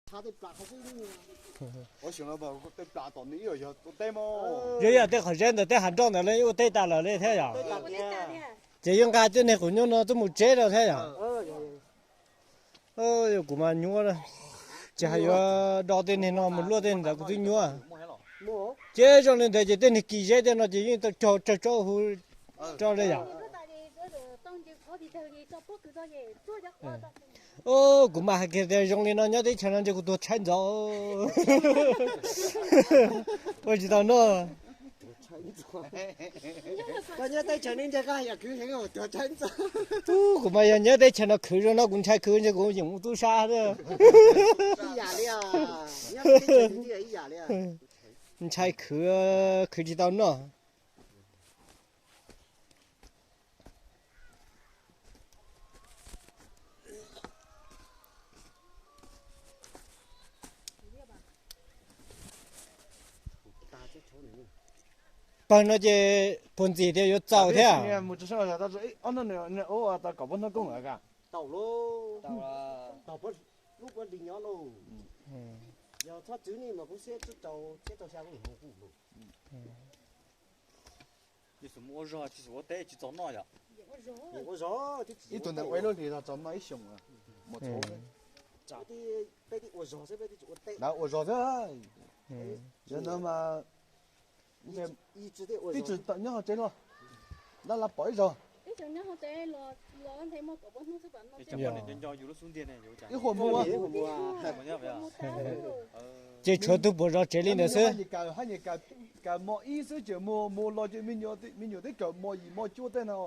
Yog yog tej qhov zeb ntawm tej hav nroj ntawd los ua teb tas lawm li thiab yom. Ces yuav nqa tej niag quav nyuj no tuaj mus tseb rau thiab yom. Kuv mas nyuaj, ces hais yuav do tej niag no mus luaj tej ntawd kuv twb nyuaj. Ces zoo li ntawd ces tej niag kis zeb tej no ces yeej tau cog tsawg tsob huv rau li yom. Kuv mas hais kiag tias zoo li no nyob teb chaws no ntshe kuv tuag tshaib ntxov. Ua tsis tau noj. Koj nyob teb chaws no ntshe koj yam khwv heev tuag tshaib ntxov. Kuv mas yog nyob teb chaws no khwv zoo no kuv ntshai khwv ntshe kuv yeem mus tub sab. Ib yam li, nyob teb chaws no ib yam li. Ntshai khwv, khwv tsis tau noj. Pawg no ces puag ntxim tias yuav txaus thiab. Tau lub puav leej nyob lauj. Yog txhob txwv ni mas kuv siab tsib rau, tsib rau xya kuj mus kuj lauj. Mus ua zog tsis ua teb tsis txaus noj yom. Ib tug ntawd ua ib lub hlis los txaus noj ib xyoos. Mus txhuv xwb. Peb tib ua zog xwb, peb tib tsis ua teb. Lawv ua zog xwb. Yog no mas tib tsis nyob hauv tsev los, lawv lawv pom ib zog. Ib huam mus, ces tshuav tus puas zov tsev li ntawd xwb. Hab nyas kaws mos ib xwb ces mus mus los ces me nyuam twb kaws mos yim mos cuaj tej no.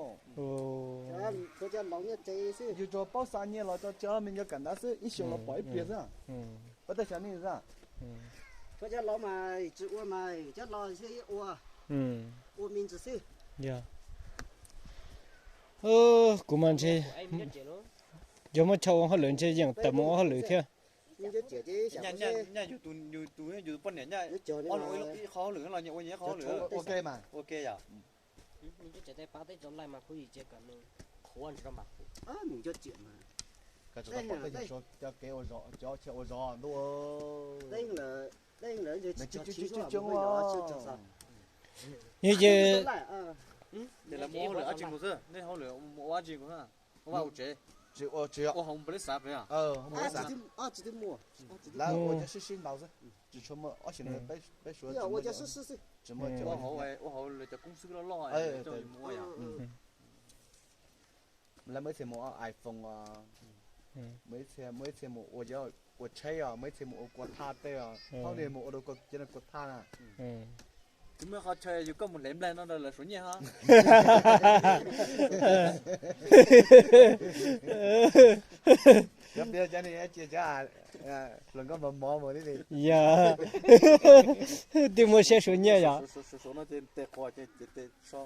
Yus tsuas paub xa nyiaj los tso tso me nyuam kawm ntawv xwb, ib xyoos los pom ib pliag xwb. Pab tej xya nej xwb. Cov los mas tsis ua mas cov los xwb ua, ua me ntsis xwb. Kuv mas ntshe yog muab tshaj ua hauj lwm ntshe yeej tawm mus ua hauj lwm thiab. Nyaj yus tus, yus tus poj niam nyaj ib qho hauj lwm los nyias ua nyias ib qho hauj lwm. Ua ke yom. Cov pom tej cov kev ua zog ntuj. Yog ces, ces lawv mus ua hauj lwm dab tsi nkaus xwb, nej hauj lwm mus ua dab tsi nkaus xwb? Ua vaj ua tsev, ua hauv npaum li xav pem. Lawv ua cov sib sib ntaus xwb, tsis tshua muaj ob xyoo no peb suav tsis muaj. Ua hauv lawv cov koob xwb loj loj coj mus ua yom. Lawv muaj ib txhia mus ua iPhone os, muaj ib txhia, muaj ib txhia mus ua, ua tsheb os, muaj ib txhia mus ua kua thaj tej os, hauj lwm mus ua rau cov kua thaj na. Tus muaj qhov chaw yus koj mus hle nplaig no rau lawv suav nyiaj hab. Cov pia cov ni cia cov hluas nkauj mos mos mus li. Yog, twb muaj siab suav nyiaj yom. Suav no ces tes quas ces tes so.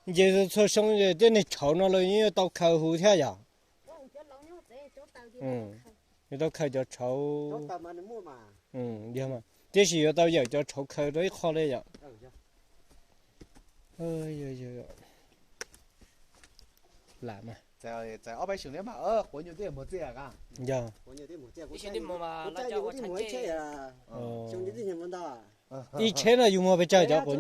Ces txhua xyoo tej niag tshauv no los yeej yuav tau khaws huv thiab yom. Yuav tau khaws cov tshauv. Yog mas, tiam sis yuav tau yawm cov tshauv khaws rau ib qho li yom. Lam mas. Txais ob peb xyoos thiab mas quav nyuj twb muag txiaj. Yog. Ib tsheb no yus muag pes tsawg cov quav?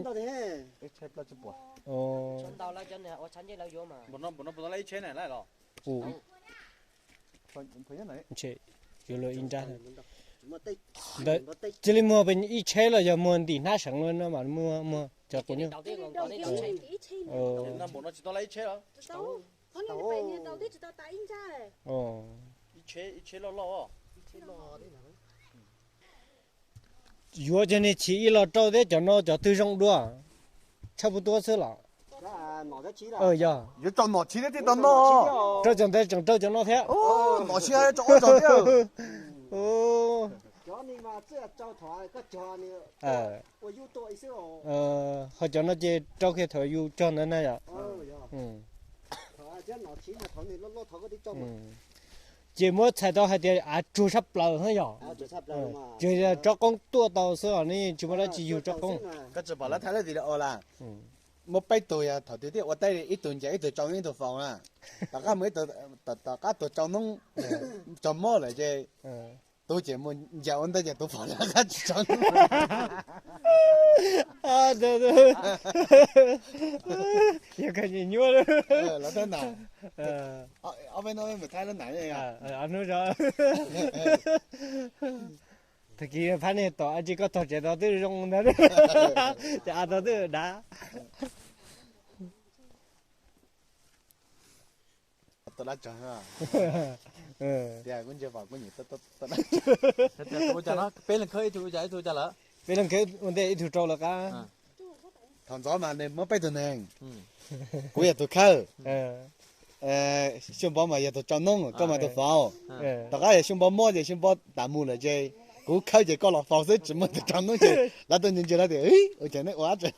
Yuav luag ib nrab. Cia li muag pes ib tsheb los yog muag ntim hnab seev no mas muag cov quav nyuj. Yuav cov niag chim ib lo rau thiab cov no cov twg zoo dua, tshaj puas tuab xwb los? Yog. Yuav rau nom tshiab thiab tij tau no. Rau cov ntawd tseem rau cov no thiab. Nom tshiab rau ob zog thiab. Ho cov no ces rau kiag thaum yus cog ntawd na yom. Ces muab txhais tau hais tias av tsuag tshaj plaws na yog. Tsuag, tsob qoob tuaj tau xwb os, nej tsis muaj dab tsi yug tsob qoob. Koj tsis pom lawv thaij lawv video las, muaj peb tug yog thaum twg thiaj ua teb li, ib tug ncaws ib tug tsau noob ib tug faus na. Tom qab mus ib tug, tom qab tus tsau noob tsau mob lawm ces tus ces mus ncaws ua ntej ces tus faus lawm qab tsis tsau noob. Yog koj nyiam nyuaj lawm. Ob peb no mus thaij lub nam. Tag kis phab nej tom a tsis koj tog tsev tau twb zoo ntag, ces a tau twb dav. Tias kuv ntsia pom kuv nyiam. Peb leeg khawb ib tug ua cas lawm? Peb leeg khawb ua ntej ib tug rau lawv qab. Thaum ntxov mas nws muab peb tug neeg, kuv yog tus khawb, Xyooj Npov mas yog tus tsau noob, koj mas tus faus. Tom qab yog Xyooj Npov mob ces Xyooj Npov tas mus lawm ces kuv khawb ces koj los faus xwb, tsis muaj tus tsau noob ces lawv tuaj ntsia ntsia lawv tias ua cas neb ua dab tsi.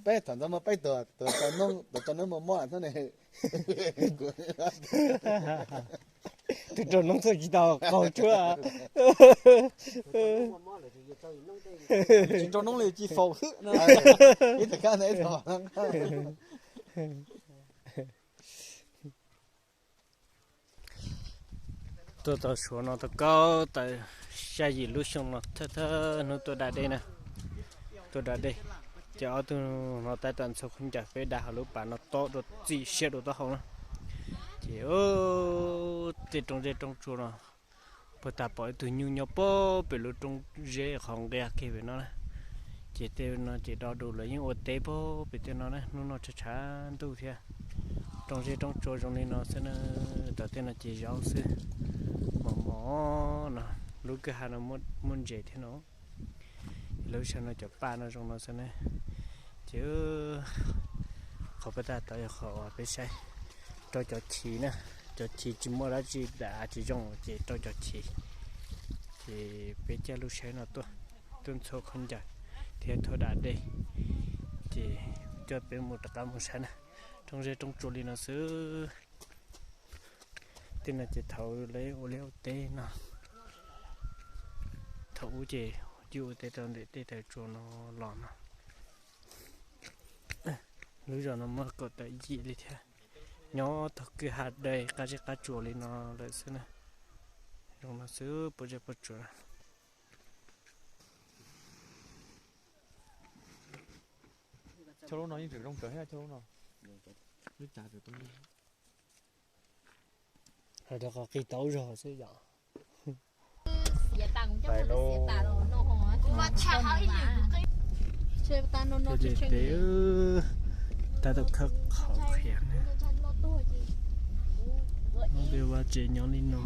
Peb thaum ntxov muaj peb tug, tus tsau noob, tus tsau noob muaj mob hnub ne. Tus tsau noob txuag tsis tau qaug tshuab. Tsis tsau noob li ci faus xwb. Ib tug kab ib tug. Tuaj tau suav no tau kaub tawm xya yim lub xyoo no thawj thawj hnub tuaj da dej na. Tuaj da dej, ces ob tug no tab tom ntxhua khaub ncaws, peb da hauv lub pas no tob dua txim siab dua taub hau na. Ces tej roob zeb roob tsuas no puag ta pom ib tug nyuj nyob puag pem lub roob zeb qhov nqia kiag pem no na. Ces tej no ces do dus lawv yeej ua teb puag pem tej no na, hnub no tshav tshav ntuj thiab. Roob zeb roob tsuas zoo li no xwb na, tom tej no ces zaub xwb. Mos mos no, lub kwj ha no muaj ntses thiab no. Lub sij hawm no cov paj no zoo no xwb ne. Ces qhov peb tab tom yog qhov uas peb saib rau cov chiv na, cov chiv tsis muaj dab tsi dam tsis zoo ces rau cov chiv. Ces peb caij lub saib no tuaj, tuaj ntxhua khaub ncaws thiab tuaj da dej, ces coj peb mus rov qab mus saib na. Roob zeb roob tsuas li no xwb. Tej no ces thaum lawv ua liaj ua teb no, thaum ub ces yeej ua teb rau ntawm tej taw tsua no los no. Lub zos no muaj kaum tawm yim li thiab, nyob tog kwj ha dai qab zej qab tsuas li no lawm xwb na. Zoo no xwb puas zej puas tsuas. Chaw lub no yeej tseem zoo kawg thiab chaw lub no. Lub cav tseem tau. Rau qhov qig tau zog xwb yom. Pais lauj. Cov dej pem tab tom khawb qhov qhiav ne. Vaj tsev nyob li no.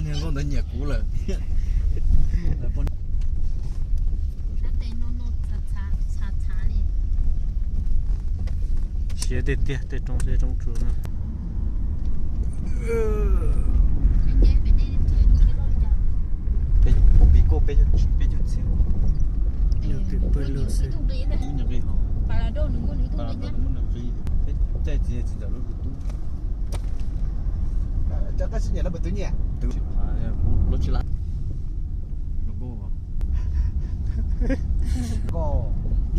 Niag nkauj ntawd nyiam kuv lawm. Siab tiag tiag tej roob zeb roob tsuas no. Peb, peb caug txhiab. Yog twm pawg lug xwb. Tub nqi ho. Caij txiv txiv ntawm lub tub. Cov koj sib nyiam lawv puas twv nyiam? Lub tsis lab.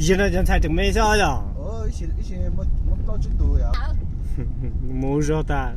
Yog no cov ntxhais tseem me xwb yom. Mus zog tas.